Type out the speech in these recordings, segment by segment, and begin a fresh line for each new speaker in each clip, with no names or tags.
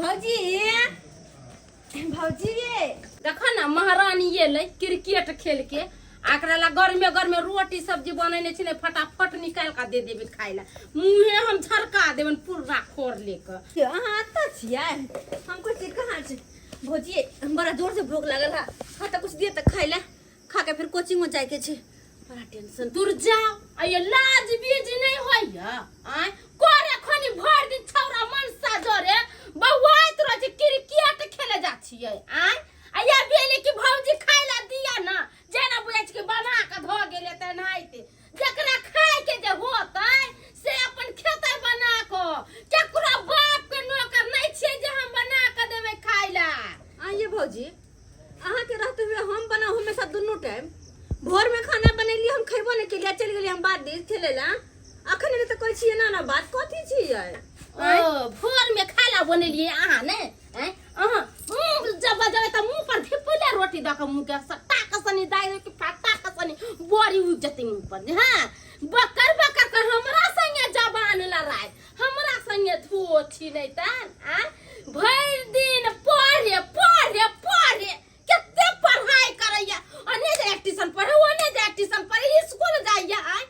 भौजी, भौजी ये।
देख ना, महारानी एलै क्रिकेट खेल के, आ एकरा ला गरमे गरमे रोटी सब्जी बनेने छलै, फटाफट निकालि कऽ दे देबै खाय ला। मुँहे हम झरका देबनि पूरा खोर ले कऽ।
अहाँ एतऽ छियै? हम कहै छियै कहाँ छै भौजी। बड़ा जोर से भूख लागल है। हाँ, तऽ कुछ दिए तऽ खाय ला, खा के फिर कोचिंग में जाए के छै। बड़ा टेंशन।
दूर जाओ, आ ये लाज बीज नहीं होइया? आय करे खनी भर दिन छौरा मनसा जरे बौआइत रह छै, क्रिकेट खेले जा छियै। आय आ ये भेले कि भौजी खाय ला दिया ना, जेना बुझै छै कि बना के धो गेलै तेनाहिते। जकरा खाय के जे होतै से अपन खेतै बना के। केकरो बाप के नौकर नहीं छियै जे हम बना के देबै खाय ला।
आइए भौजी, अहाँके रहते हुए हम बनाऊ हमेशा दुनू टाइम? भोर में खाना बनेलियै, हम खेबो नहि केलियै, चलि गेलियै हम बाद दिस खेलै ला। अखन एलै तऽ कहै छियै ना ना, बात कथी छियै?
ओ भोर में खाना बनेलियै अहाँ ने? आँय, अहाँ मुँह जब बजबै तऽ मुँह पर धिपले रोटी दऽ कऽ मुँह के सट्टा कसनी दाइ के फट्टा कसनी बड़ी उग जेतै मुँह पर। हाँ, बकर बकर के हमरा संगे जबान लड़ाइ, हमरा संगे धो छी नहि तऽ। आँय, भरि दिन पढ़े पढ़े पढ़े, कते पढ़ाई करैया, ओने जाय ट्यूशन पढ़े, ओने जाय ट्यूशन पढ़े, स्कूल जाइया। आय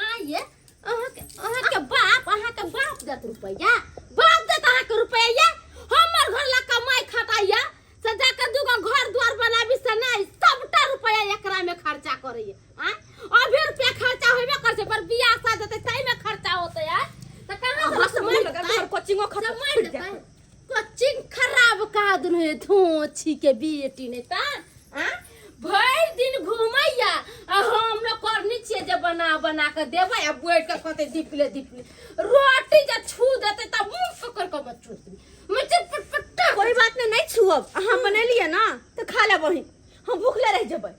आइए, अहाँके बाप देत रुपैआ? बाप देत अहाँके रुपैआ? हमर घर ला कमाई खटाइया से जाके दूगो घर द्वार बनाबी से नहीं, सबटा रुपैआ एकरा में खर्चा करैया। आय, अभी रुपया खर्चा होबे कर छै, पर बियाह शादी होतै ताहि में खर्चा होतै। आय, तऽ कहाँ
अहाँ
से
से
मारि
भूख लगल,
देतै?
हमर कोचिंगो खत्म
मारि
छुटि
देतै।
जायत।
कोचिंग खराब का दुन है धोछी के बेटी ने ता। आ भरि दिन घुमैया आ हम लोग करनी छियै जे बना बना के देबै, आ बैठ के कहतै दिपले दिपले। रोटी जे छू देतै तऽ मुंह पकड़ के मत चूस देबै, मत पट पट्टा।
कोई बात नहीं, नहीं छुअब। अहाँ बनेलियै ना तऽ खा लेब बहिन, हम भूखले रहि जेबै।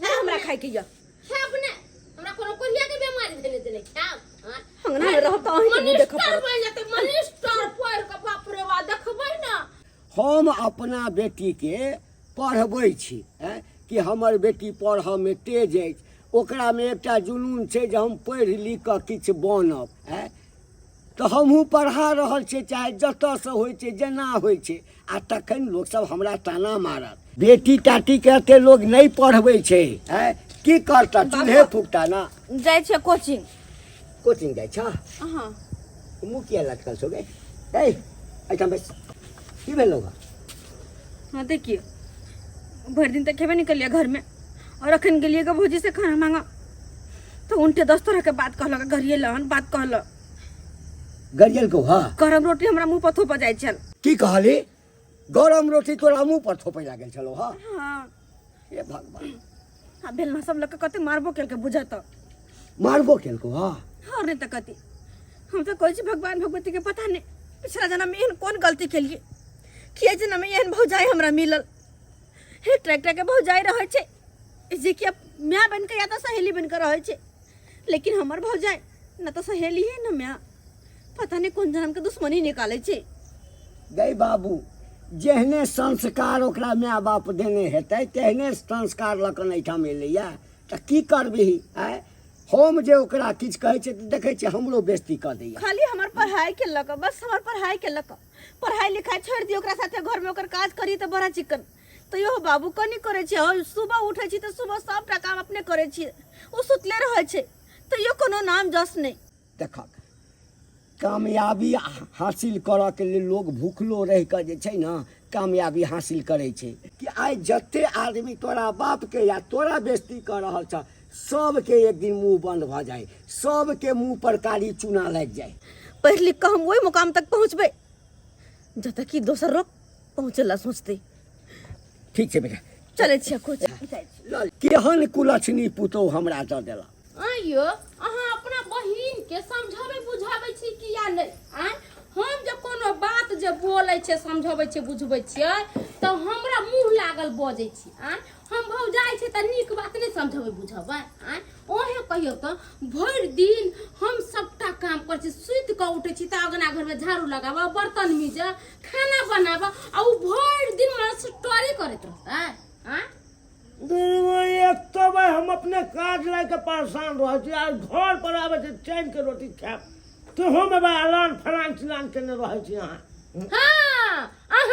नहि हमरा खायके यऽ।
खायब ने? हमरा कोनो कोरिया के बीमारी भेलै जे नहि खायब? आँय?
अंगना मे रहब तऽ अहींके मुँह देखऽ
मनिस्टर
पड़त।
बनि जेतै मनिस्टर, पढ़ि कऽ। बाप रे बा, देखबै ने।
हम अपना बेटीके पढ़बै छी आँय, कि हमर बेटी पढ़ऽमे तेज अछि, ओकरामे एकटा जुनून छै जे हम पढ़ि लिख कऽ किछु बनब। आँय, तऽ हमहूँ पढ़ा रहल छियै, चाहे जतऽसँ होइ छै, जेना होइ छै। आ तखन लोकसभ हमरा ताना मारत, बेटी टाटीके एते लोक नहि पढ़बै छै। आँय, की करता, चूल्हे फूकता ना।
जाइ छियै कोचिंग।
कोचिंग जाइ छह?
हँ।
मुँह किया लटकल छौ गे? ए, एहिठाम बैस। की भेलौ हँ?
हाँ, देखिए, भरि दिन तऽ खेबे नहि केलियै घरमे, और अखन गेलियै गे भौजी से खाना मांगऽ तऽ उनटे 10 तरह के बात कहलक, गरियेलन बात कहलक।
गरियल को? हँ।
गरम रोटी हमरा मुँह पर थोपऽ जाइ छल।
की कहली? गरम रोटी तोरा मुँह पर थोपै लागल छलौ? हँ।
हाँ।
हे भगवान!
आ बेलना सब लऽ कऽ कते मारबो केलकै बुझत।
मारबो केलको? हँ।
और नहि तऽ कथी। हम तऽ कहै छी भगवान भगवती के, पता नहि पिछला जन्म में एहन कोन गलती केलिए कि एहि जन्म में एहन भौजाई हमरा मिलल। हे, ट्रैक्टर के भौजाई रहै छै जे कि माय बन के या तऽ सहेली बन के रहै छै, लेकिन हमर भौजाई न तऽ सहेली है न माय। पता नहि कोन जन्म के दुश्मनी निकालै छै।
गै बाबू, जेहने संस्कार ओकरा माय बाप देने हेतै, तेहने संस्कार लऽ कऽ एहिठाम एलैया, तऽ की करबिही? आँय, हम जे ओकरा किछु कहै छियै तऽ देखै छियै हमरो बेइज्जती कऽ दैया।
खाली हमर पढ़ाई के लऽ कऽ, बस हमर पढ़ाई के लऽ कऽ। पढ़ाई लिखाई छोड़ि दियौ, ओकरा साथे घरमे ओकर काज करी तऽ बड़ा चिकन। तैयो बाबू कनी करै छै। हम सुबह उठै छी तऽ सुबह सबटा काम अपने करै छियै, ओ सुतले रहै छै, तैयो कोनो नाम जस नहि।
देखक, कामयाबी हासिल करऽके लेल लोग भूखलो रहि कऽ जे छै ने कामयाबी हासिल करै छै। कि आइ जते आदमी तोरा बापके या तोरा बेइज्जती कऽ रहल छ, सबके एक दिन मुँह बंद भऽ जाय, सबके मुँह पर कारी चूना लागि जाय।
पढ़ि लिख कऽ हम ओहि मुकाम तक पहुँचबै जतऽ कि दोसर लोग पहुँचै ला सोचतै।
ठीक छै बेटा।
चलै छियै कोचिंग जाइ छी।
ल, केहन कुलक्षणी पुतोहु हमरा दऽ देलक।
आइयो अहाँ अपना बहिन के समझाबै बुझाबै छी कि या नहि? आँय, हम जे कोनो बात जे बोलै छियै, समझाबै छियै, बुझबै छियै, तऽ हमरा मुँह लागल बजै छी। आँय, हम भौजाइ छै तऽ नीक बात नहि समझेबै बुझेबै? आँय, अहेँ कहियौ तऽ, भरि दिन हम सबटा काम करै छी, सुति कऽ उठै छी तऽ अङ्गना घरमे झाड़ू लगाबऽ, बर्तन मीजऽ, खाना बनाबऽ, आ ओ भरि दिन मास्टरी करैत रहतै? आँय।
एक तो भाई हम अपने काज लए के परेशान रहै छी, आ घर पर आबै छी चैन के रोटी खायब, तोहूमे भाई अलान फलान चिलान केने रहै छी अहाँ।
हाँ, अहाँ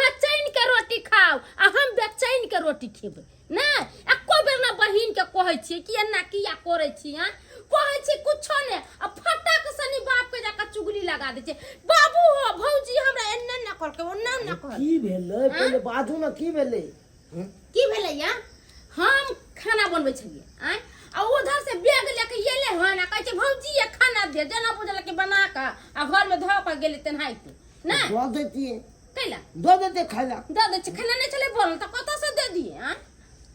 रोटी खेबै नहि एको बेर ना बहिन के कहै छियै कि एना किया करै छी आँय कहै छी कुछो नहि आ फटक सनी बाप के जाके चुगली लगा दै छै बाबू हो भौजी हमरा एन्ने ना कहलकै ओन्ने ना कहलकै
की भेलै पहिले बाजू ने की भेलै
की भेलै या हम खाना बनबै छलियै आँय आ उधर से बैग लेके एलै हन आ कहै छै भौजी ये खाना दे जेना बुझल कि बना कऽ आ घरमे धऽ कऽ गेलै तेनाहिते नहि
दऽ दैतियै
कैला
दऽ देते खाय ला
दऽ दै छै खाना नहि छलै बनल तऽ कतऽसँ दे दियै आँय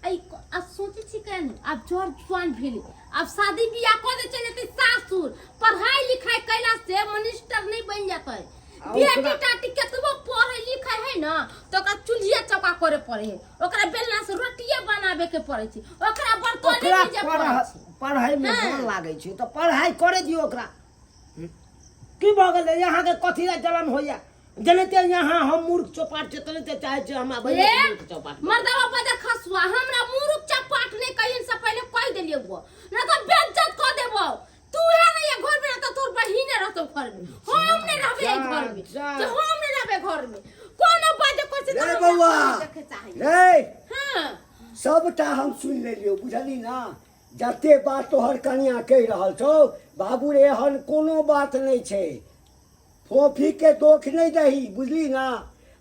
आ ई आ सोचै छी केहन आब जर जुआन भेलै आब शादी बियाह कऽ दै छै ने तऽ सासुर पढ़ाई लिखाई कैला से मिनिस्टर नहि बनि जेतै
आ
बेटी
ओकरा-
टाटी केतबो पढ़े लिखे है ना तो ओकरा चूल्हिए चौका करे पड़े है ओकरा बेलना से रोटिए बनाबे के पड़े छै ओकरा बर्तने
ओकरा
मीजे पड़े
पढ़
छै
पढ़ाई में
हाँ।
मन लागै छै तऽ पढ़ाई करे दियौ ओकरा की भऽ गेलै अहाँके कथी लए जलन होइया जनते यहाँ हम मूर्ख चौपाट छै तेनाहिते चाहै छै हमरा बहिन
ए,
मूर्ख चौपाट
मर्दवा बदर खसुआ हमरा मुरुख चपाट नहीं कहिन से पहले कह देलिए वो ना तो बेइज्जत कर देबो तू है ना ये घर में ना तो तोर बहिने रहतो घर में हम नहीं रहबे ए घर में
जा, जा।
तो हम नहीं रहबे घर में कोनो बात कोई से
रे बौआ
देखे चाही
रे
हां
सबटा हम सुनि लेलियौ बुझली ना जते बात तोहर कनिया कहि रहल छौ बाबू रे एहन कोनो बात नहि छै फोफीके दोख नहि दही बुझली ना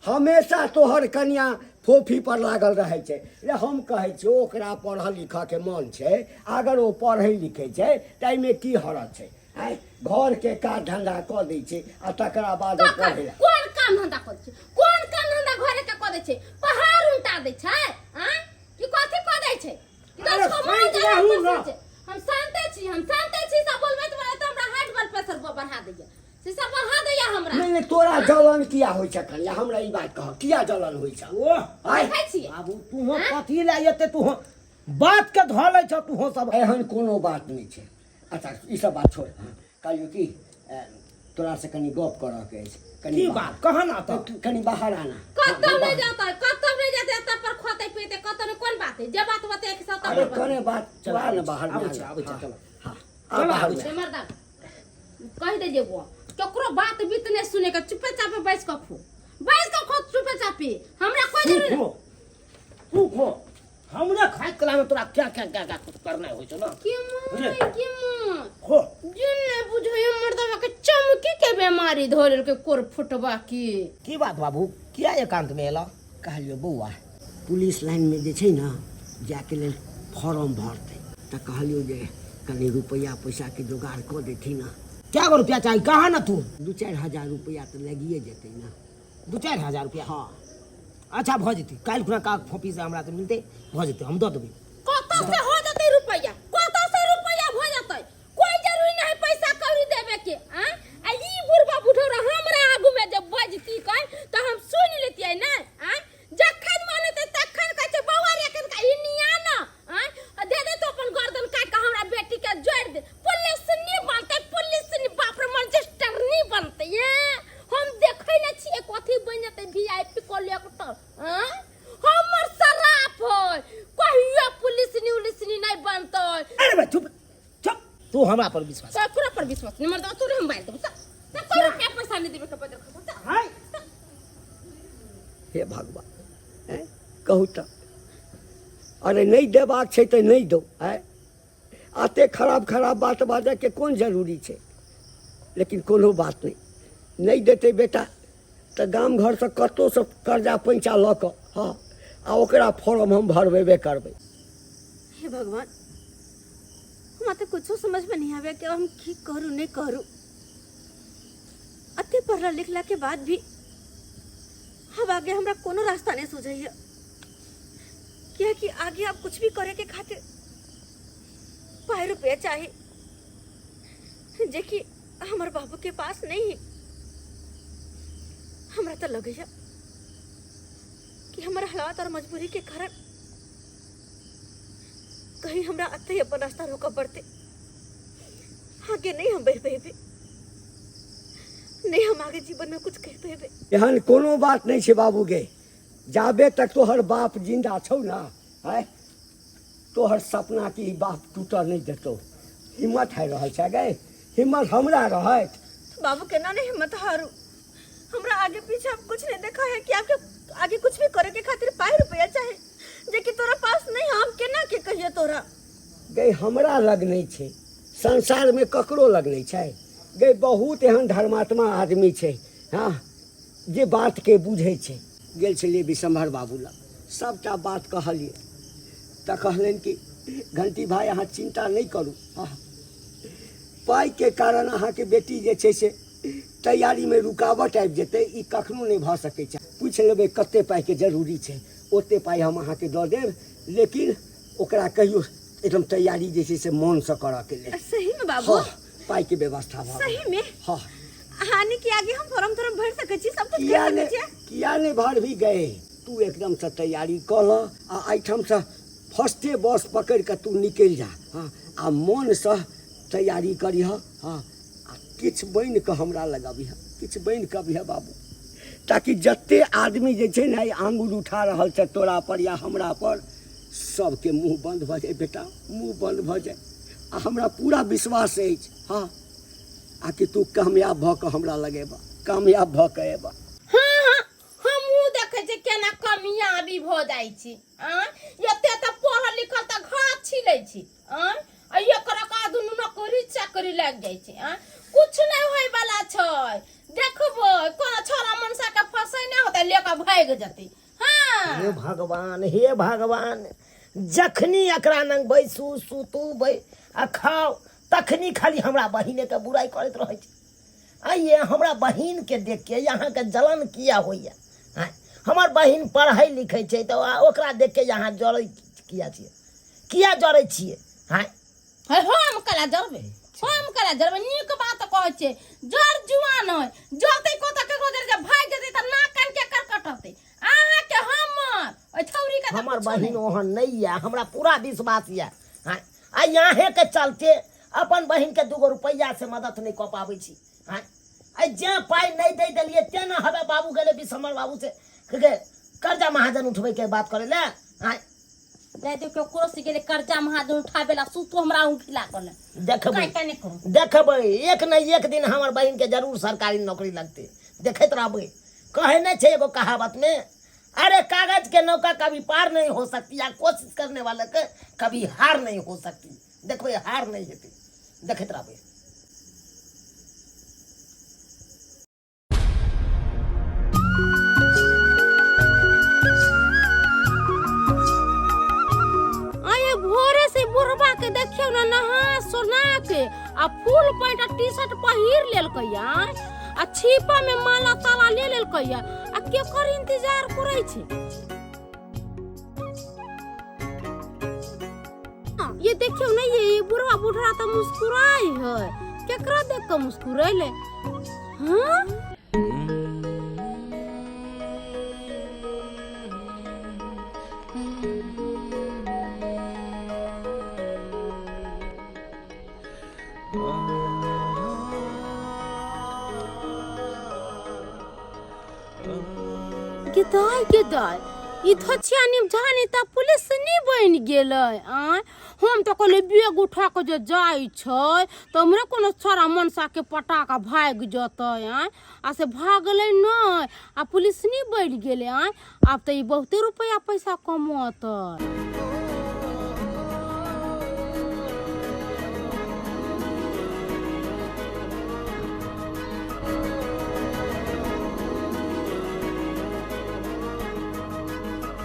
हमेशा तोहर कनिया फोफी पर लागल रहै छै रे हम कहै छियौ ओकरा पढ़ऽ लिखऽके मन छै अगर ओ पढ़ै लिखै छै ताहिमे की हरज छै आँय घरके काज धन्धा कऽ दै छै आ तकरा बाद ओ
ककर
पढ़ै लए
कोन काम धंधा करै छै कोन काम धंधा घरे के कऽ दै छै पहाड़ उल्टा दै छै आँय कि कथी कऽ दै छै
अरे
दस गो माल
शान्त
जाल
रहू ना।
पोसै छै। हम शान्ते छी हम शान्ते छी सब बोलबैत बोलबैत हमरा हार्ट ब्लड प्रेशर बढ़ा दैया से सब बढ़ा दैया हमरा
नहि नहि तोरा जलन किया होइ छै कनिया हमरा ई बात कह किया जलन होइ छै
ओह
आँय
देखै छियै
बाबू तू कथी लए एते तू बात के धऽ लै छ तू सब
एहन कोनो बात नहि छै अच्छा ई सब बात छोड़ हँ कहलियौ कि तोरा से कनि गप करऽ के अछि कनि
की बात कह ना तऽ
तू कनि बाहर आना
कतौ नहीं जाता है कतौ नहीं जाते एतऽ पर खोते पीते कतौ नहीं कोन बात है जे बात बते एक साथ
अरे कने बात चला ना बाहर
आबै छै, आबै छै, चलो।
हाँ
चलो,
आ बाहर
आबै
में
छै मर्दा कह दे जे वो केकरो बात बीत नहीं सुने के चुपे चापे बैस के खो बैस के खो चुपे चापे हमरा कोई
तू
जरूरी
खो तू खो हमरा खाय कला में तोरा क्या क्या क्या क्या करना होइ छौ ना
के माय के माय
खो
जे ने बुझे मर्दवा के चमकी के बीमारी धरल के कोर फुटवा की
की बात बाबू किया एकांत में एला
कहलियौ बौआ पुलिस लाइनमे जे छै ने जायके लेल फॉर्म भरतै तऽ कहलियौ जे कनि रुपैआ पैसाके जोगाड़ कऽ देथिन ने
क्या गो रुपया चाही कहा ना तू
2-4 हजार रुपैआ तऽ लगिए जेतै ने
2-4 हजार रुपया
हँ
अच्छा भऽ जेतै काल्हि खुना का फोपी से हमरा से मिलतै भऽ जेतै हम दऽ देबै
कतऽ से हो जतै रुपैआ कतऽ से रुपैआ भऽ जतै कोई जरूरी नहीं पैसा कौड़ी देवे के आ आ ई बुढ़बा बुढ़ौरा हमरा आगू में जब बजती कह तो हम सुन लेतियै ने आ जखन मन हेतै तखन कहै छै बौआ रे एखन का ई निया न आ आ दे दे तो अपन गर्दन काटि के हमरा बेटी के जोड़ दे पुलिस नहीं बनतै पुलिस नहीं बाप रे मजिस्टर नहीं बनतै ये हम देखै ने छियै कथी बनि जेतै वीआईपी कलेक्टर आ हमर सराफ है कहियो पुलिस नी उलिस नी नहीं बनतै
अरे भाई चुप चुप तू हमरा पर विश्वास
तोरा पर विश्वास नहीं मर्दा तोरे हम बाल देबो त तोरा रुपया पैसा नहीं देबे के बदल खसा
हाय
हे भगवान हैं कहू तऽ अरे नहि देबाक छै तऽ नहि दौ आँय एते खराब खराब बात बाजऽके कोन जरूरी छै लेकिन कोनो बात नहि नहि देतै बेटा तऽ गाम घरसँ कतहुसँ कर्जा पैंचा लऽ कऽ हँ आ ओकरा फॉर्म हम भरबेबे करबै
हे भगवान हमरा तो कुछो समझ में नहीं आवे कि हम की करूँ नहीं करूँ अते पढ़ला लिखला के बाद भी अब आगे हमरा कोनो रास्ता नहीं सूझैया क्या कि आगे आप कुछ भी करे के खातिर पाँच रुपया चाहे जे कि हमर बाबू के पास नहीं है। हमरा तो लगैया कि हमर हालात और मजबूरी के कारण कहीं हमरा अते ही अपन रास्ता रोकऽ पड़ते आगे नहीं हम बढ़ पेबे नहीं हम आगे जीवन में कुछ कर पेबे
एहन कोनो बात नहि छै बाबू गे जाबे तक तोहर बाप जिंदा छौ ना आँय तोहर सपना के ई बाप टूटऽ नहि देतौ हिम्मत हारि रहल छै गे हिम्मत हमरा रहत
बाबू केना नहीं हिम्मत हारू हमरा आगे पीछे अब कुछ नहीं देखा है कि आपके आगे कुछ भी करे के खातिर पाँच रुपया चाहे जे कि
गै हमरा लग नहि छै, संसारमे ककरो लग नहि छै। गै बहुत एहन धर्मात्मा आदमी छै, हँ, जे बातके बुझै छै। गेल छलियै विशंभर बाबू लग, सभटा बात कहलियै तऽ कहलनि कि घंटी भाय अहाँ चिन्ता नहि करू, हँ, पाइके कारण अहाँके बेटी जे छै से तैयारीमे रुकावट आबि जेतै ई कखनो नहि भऽ सकै छै। पूछि लेबै कते पाइके जरूरी छै, ओते पाइ हम अहाँके दऽ देब, लेकिन ओकरा कहियो एकदम तैयारी जे छै से मोनसँ करऽके लेल।
सही में बाबू?
हँ, पाइके व्यवस्था भऽ गेल।
सही में?
हँ।
हानि के आगे हम फॉर्म थॉर्म भरि सकै छी, सब कुछ
किया
कर सकै
नहि
छियै?
किया नहि भरबी गए, तू एकदमसँ तैयारी कऽ लऽ आ एहिठामसँ फर्स्टे बस पकड़ि कऽ तू निकलि जा। हँ, आ मोनसँ तैयारी करिह। हँ, आ किछु बनि कऽ हमरा लग अबिह, किछु बनि कऽ अबिह बाबू, ताकि जते आदमी जे छै ने आइ आङ्गुर उठा रहल छै तोरा पर या हमरा पर, सबके मुँह बन्द भऽ जाय बेटा, मुँह बन्द भऽ जाय। आ हमरा पूरा विश्वास अछि, हँ, आ कि तू कामयाब भऽ कऽ हमरा लग अयबह, कामयाब भऽ कऽ अयबह।
हँ हँ, हमहूँ देखै छियै केना कामयाबी भऽ जाइ छी। आँय, एते तऽ पढ़ल लिखल तऽ घास छिलै छी, आँय, आ एकरा का दुनू नौकरी चाकरी लागि जाइ छै। आँय, कुछ नहि होय वाला छै, देखबै कोनो छोरा मनसा के फंसै नहि होतै, लेके भागि जेतै। हाँ।
हे भगवान, हे भगवान, जखनी एकरा नंग बैसू सुतू बै आ खाओ तखनी खाली हमरा बहिने के बुराइ करैत रहै छै। आइए हमरा बहिन के देख के यहाँ के जलन किया होइया? आँय, हमर बहिन पढ़ै लिखै छै तऽ ओकरा देख के यहाँ जरै किया छियै? किया जरै छियै? आँय।
हे, हम कला जरबै, हम कला जरबै, नीक बात कहै छियै। जर जुआन है जरतै कतऽ, केकरो जर जे भागि जेतै तऽ नाक कान के कर कटतै अहाँके, हमर ओहि छौरी के तऽ
हमर
कुछो
बहिन
नहि।
ओहन नहि यऽ, हमरा पूरा विश्वास यऽ। आँय, आ यहाँके चलते अपन बहिन के दूगो रुपैआ से मदद नहि कऽ पाबै छी। आँय, आ जे पाइ नहि दै देलियै ते ने हवे बाबू गेलै विश्वम्भर बाबू से के कर्जा महाजन उठबै के बात करै लए। आँय,
जाय देखियौ कुरोसी गेलै कर्जा महाजन उठाबे ला, सुतो हमरा उठिला लागल।
देखबै,
काहे काहे नहि करू।
देखबै, एक ने एक दिन हमर बहिन के जरूर सरकारी नौकरी लगतै, देखैत रहबै। कहै नहि छै एगो कहावत में, अरे कागज के नौका कभी पार नहीं हो सकती या कोशिश करने वाले के कभी हार नहीं हो सकती। देखबै हार नहीं हेतै, देखैत रहबै।
आये भोरे से बुढ़बा के देखियौ ने नहा सोना के आ फुल पैंट आ टी शर्ट पहिर लेलकै आ छिपा में माला ताला ले लेलकै आ केकर इंतजार करै छै। ये देखियौ ने ये बुढ़वा बुढ़ा तऽ मुस्कुराइ है, केकरा देख के मुस्कुरैले? हाँ, गे दाइ गे दाइ, ई धोछिया निम जानी तऽ पुलिस नहीं बनि गेलै। आँय, हम तऽ कहलियै बैग उठा कऽ जे जाइ छै तऽ हमरे कोनो छोरा मनसा के पटा कऽ भागि जेतै। आँय, आ से भागलै नहि आ पुलिस नहीं बनि गेलै। आँय, आब तऽ ई बहुते रुपैआ पैसा कमतै।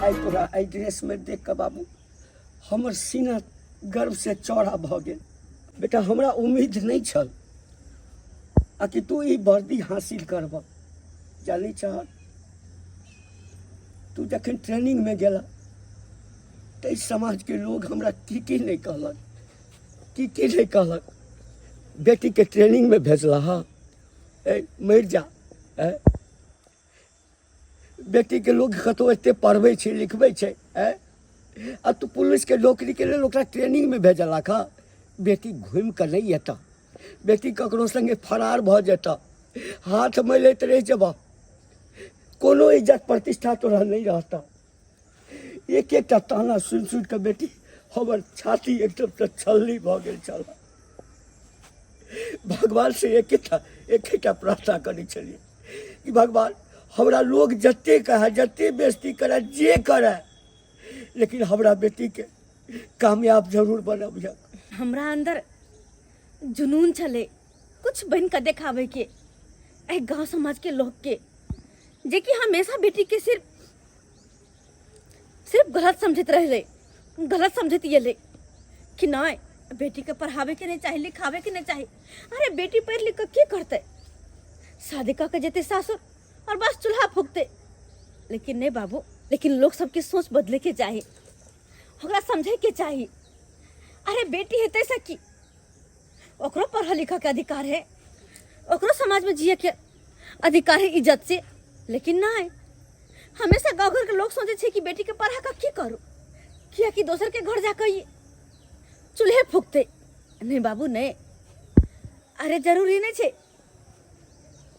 आइ तोरा एहि ड्रेसमे देख कऽ बाबू हमर सीना गर्वसँ चौड़ा भऽ गेल। बेटा, हमरा उम्मीद नहि छल आ कि तू ई वर्दी हासिल करबह। जानै छह, तू जखन ट्रेनिंगमे गेला तऽ एहि समाजके लोग हमरा की की नहि कहलक, की की नहि कहलक। बेटीके ट्रेनिंगमे भेजलह, ए मरि जा। ए बेटीके लोग कतहु एते पढ़बै छै लिखबै छै, ए आ तू पुलिसके नौकरीके लेल ओकरा ट्रेनिंगमे भेजलक हँ। बेटी घुमि कऽ नहि एतऽ, बेटी ककरो सङ्गे फरार भऽ जेतऽ, हाथ मलैत रहि जेबह, कोनो इज्जत प्रतिष्ठा तोरा नहि रहतऽ। एक एकटा ताना सुनि सुनि कऽ बेटी हमर छाती एकदम छलनी भऽ गेल छल। भगवान से एकेटा एकेटा प्रार्थना करै छलियै कि भगवान हमरा लोग जते कहै, जते बेइज्जती करै, जे करै, लेकिन हमरा बेटीके कामयाब जरूर बनबिहक।
हमरा अंदर जुनून छलै कुछ बनि कऽ देखाबै के एहि गांव समाज के लोग के, जे कि हमेशा बेटी के सिर्फ सिर्फ गलत समझैत रहलै, गलत समझैत एलै कि नहि बेटी के पढ़ाबै के नहि चाही, लिखाबै के नहि चाही। अरे बेटी पढ़ि लिख कऽ की करतै, शादी कऽ के जेतै सासुर और बस चूल्हा फूकतै। लेकिन नहीं बाबू, लेकिन लोग सबके सोच बदले के चाही, ओकरा समझे के चाही। अरे बेटी हेतै से की, ओकरो पढ़ा लिखा के अधिकार है, ओकरो समाज में जिए के अधिकार है इज्जत से। लेकिन नहीं, हमेशा गाँव घर के लोग सोचे छे कि बेटी के पढ़ा का की करू, किया कि दोसर के घर जाकर ये चूल्हे फूकते। नहीं बाबू नहीं, अरे जरूरी नहीं छे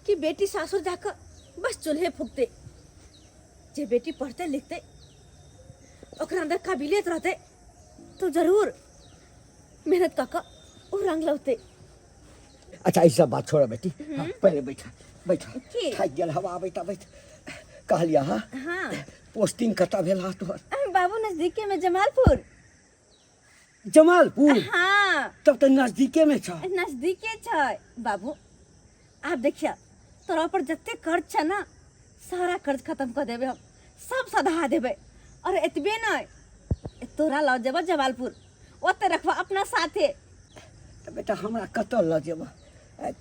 कि बेटी सासुर जाकर बस चूल्हे फूकते। जे बेटी पढ़ते लिखते ओकरा अंदर काबिलियत रहते तो जरूर मेहनत कऽ कऽ ओ रंग लौते।
अच्छा ई सब बात छोड़ बेटी, हाँ, पहले बैठा बैठा।
की?
थाकि गेल हवा आबैत आबैत। कहलियै हाँ,
हाँ।
पोस्टिंग कतऽ भेल हा तोहर?
बाबू नजदीके में जमालपुर।
जमालपुर?
हाँ।
तब तऽ नजदीके में छ।
नजदीके छै बाबू। आप देखिए तोरा पर जते कर्ज छै ना सारा कर्ज खत्म कर देबे हम, सब सधा देबे। और एतबे नहीं, तोरा लऽ जेबो जमालपुर, ओते रखबो अपना साथे।
तऽ बेटा हमरा कतऽ लऽ जेबह,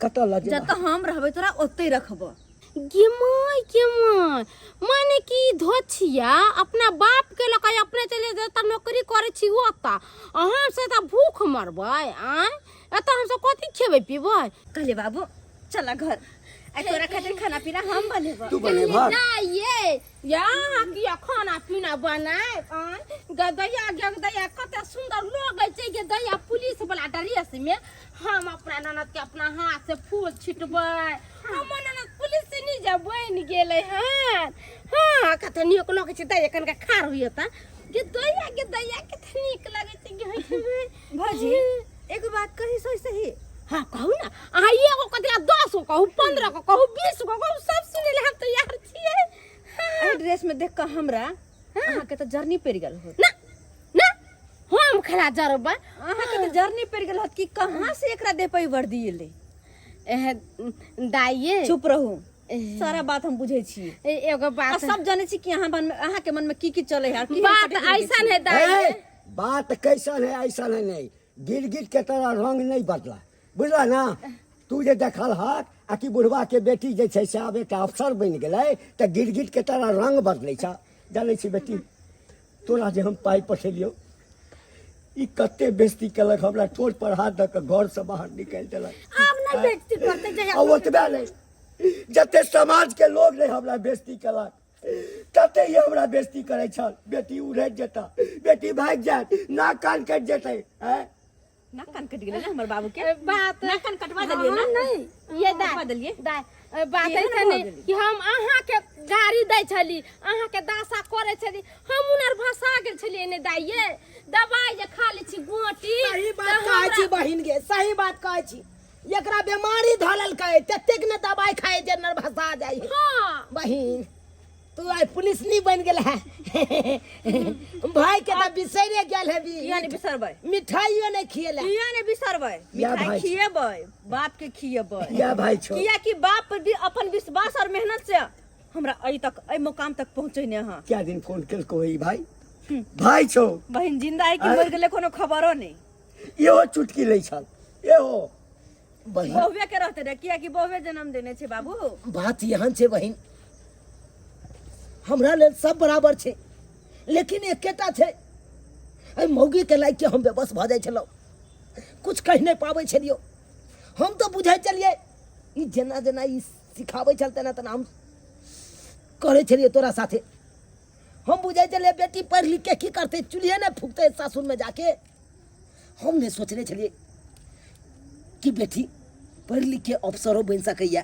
कतऽ लऽ जेबह?
जतऽ हम रहबै तोरा ओते रखबो।
गे my गे my, माने कि धोछिया अपना बाप के लऽ कऽ अपने चले जेता नौकरी करै छी ओतऽ, आ हम से तऽ भूख मरबै। आँय एतऽ हमसब कथी खेबै पीबै?
कहले बाबू चल घर, आ तोरा खातिर खाना पीना हम बनेबो।
तू बनेबह?
नहीं ये या किया खाना पीना बनाए? आँय गदैया गदैया कते सुंदर लगै छै गे दैया पुलिस वाला ड्रेस में। हम अपना ननद के अपना हाथ से फूल छिटबै। हमर ननद पुलिस से नहीं जा बनि गेलै हन। हाँ कते नीक लगै छै दैया, कनका खार होइए तऽ गे दैया गे दैया कते नीक लगै छै गे।
भौजी एगो बात कही सही सही?
हाँ कहू ना, अहाँ एगो कथी 10 गो कहू, 15 गो कहू, 20 गो कहू, सब सुनै लए हम तैयार छियै।
एहि ड्रेस में देख कऽ हमरा अहाँ के तऽ जर्नी पड़ि गेल होत।
ना ना हम खेला जरबै।
अहाँ के तऽ जर्नी पड़ि गेल होत कि कहाँ से एकरा दे पई वर्दी एलै।
एह, दाइये
चुप रहू, सारा बात हम बुझै छी।
एगो
आ
बात
सब जानै छी कि अहाँ मन में, अहाँ के मन में की की चलै है और की
बात ऐसन है दाइये।
ए, बात कैसन है ऐसन है नहीं, गिरगिट के तरह रंग नहीं बदला, बुझला ना? तू जे देखल हक आ कि बुढ़वा के बेटी जे छै से आब एकटा अफसर बनि गेलै तऽ गिरगिट के तरह रंग बदलै छ। जानै छी बेटी, तोरा जे हम पाइ पठेलियौ ई कते बेइज्जती केलक, हमरा ठोर पर हाथ दऽ कऽ घरसँ बाहर निकालि देलक।
आब नहि बेइज्जती करतै जहिया
आ ओतबे नहि, जते समाज के लोग नहि हमरा बेइज्जती केलक तते ही हमरा बेइज्जती करै छल। बेटी उड़ैत जेता, बेटी भागि जायत, नाक कान कटि जेतै। आँय?
नाक कान कटि गेलै ने हमर बाबू के?
बात
नाक कान कटवा देलियै ने?
हाँ, नहीं ये
कटवा
दाय
देलियै?
दाय, बात
केहन
ऐसा
भऽ
नहीं
गेलै?
कि हम अहाँ के गाड़ी दै छली, अहाँ के दासा करे छली, हम उनर भसा गेल छलियै ने दाइये। दवाई जे खा लै छी गोटी।
सही बात
तऽ
कहै छी
हमरा-
बहिन गे, सही बात कहै छी। एकरा बीमारी धऽ लेलकै ततेक ने दवाई खाए जे नर्भसा जाइ है।
हाँ।
बहिन तू आइ पुलिस नहीं बन गेल है, भाई के तऽ बिसरे गेल है।
किया नहीं बिसरबै?
मिठाइयो नहीं खिएला।
किया नहीं बिसरबै?
या
मिठाई
भाई।
खिएबै, बाप के खिएबै।
या भाई छौ।
किया कि बाप पर भी अपन विश्वास और मेहनत से हमरा अई तक एहि मुकाम तक पहुंचेने हँ।
क्या दिन फोन केलको ई भाई? भाई छौ।
बहिन जिंदा है कि मर गेलै कोनो खबरो नहीं।
इहो चुटकी लै छल इहो।
बहिन
बहुवे के रहते रहे, किया कि बहुवे जन्म देने छे बाबू।
बात एहन छै बहिन, हमरा लेल सब बराबर छै, लेकिन एकेटा छै, एहि मौगी के लाइक के हम बेबस भऽ जाइ छलहुँ, कुछ कहि नहि पाबै छलियौ। हम तऽ बुझै छलियै ई जेना जेना ई सिखाबै छल तेना तेना हम करै छलियै तोरा साथे। हम बुझै छलियै बेटी पढ़ि लिख के की करतै, चूल्हे नहि फूकतै सासुरमे जाके। हम नहि सोचने छलियै कि बेटी पढ़ि लिख के अफसरो बनि सकैए,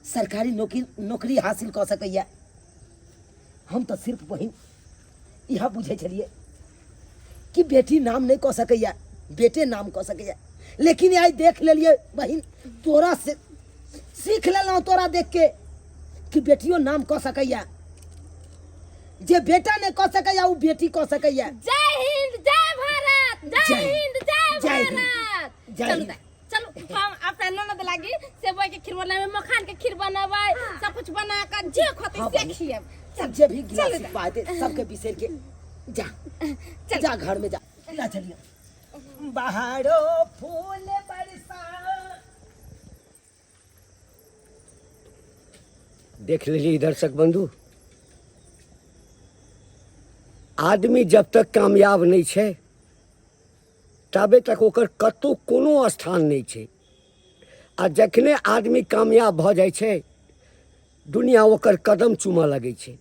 सरकारी नौकरी नौकरी हासिल कऽ सकैए। हम तऽ सिर्फ बहिन इएह बुझै छलियै कि बेटी नाम नहि कऽ सकैए, बेटे नाम कऽ सकैए। लेकिन आइ देख लेलियै बहिन, तोरा से सीख लेलहुँ तोरा देख के कि बेटियो नाम कऽ सकैए। जे बेटा नहि कऽ सकैए ओ बेटी कऽ सकैए।
जय हिंद, जय भारत। जय हिंद, जय
जय हिंद,
भारत।
जय
चलू
हिंद।
दाइ, चलू हम अपना ननद लागी सेवई के खीर बनाबै, मखान के खीर बनाबै, सब कुछ बना के जे खोतै
हाँ,
से
बहिन।
खिएब।
सब जे भी गिलास
चलू दाइ।
पा दे सबके बिसर के जा,
चल।
जा घर में जा। ला चलिए बाहरो फूल बरसा।
देख लेलिए दर्शक बंधु, आदमी जब तक कामयाब नहीं छै ताबे तक ओकर कतहु कोनो स्थान नहीं छै, आ जखने आदमी कामयाब भऽ जाइ छै दुनिया ओकर कदम चूमऽ लगै छै,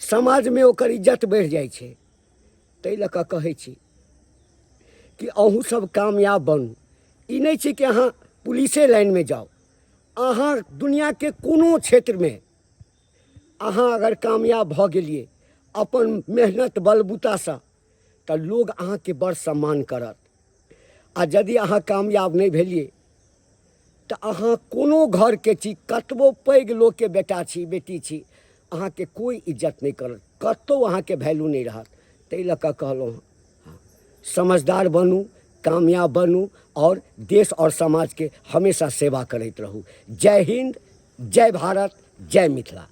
समाजमे ओकर इज्जत बढ़ि जाइ छै। ताहि लऽ कऽ कहै छी कि अहूँ सब कामयाब बनू। ई नहि छै कि अहाँ पुलिसे लाइनमे जाउ, अहाँ दुनिआके कोनो क्षेत्रमे अहाँ अगर कामयाब भऽ गेलियै अपन मेहनत बलबूतासँ तऽ लोग अहाँके बड़ सम्मान करत, आ यदि अहाँ कामयाब नहि भेलियै तऽ अहाँ कोनो घरके छी, कतबो पैघ लोकके बेटा छी बेटी छी, अहाँके कोइ इज्जत नहि करत, कतहु अहाँके वैल्यू नहि रहत। ताहि लऽ कऽ कहलहुँ हँ, समझदार बनू, कामयाब बनू और देश और समाजके हमेशा सेवा करैत रहू। जय हिंद, जय भारत, जय मिथिला।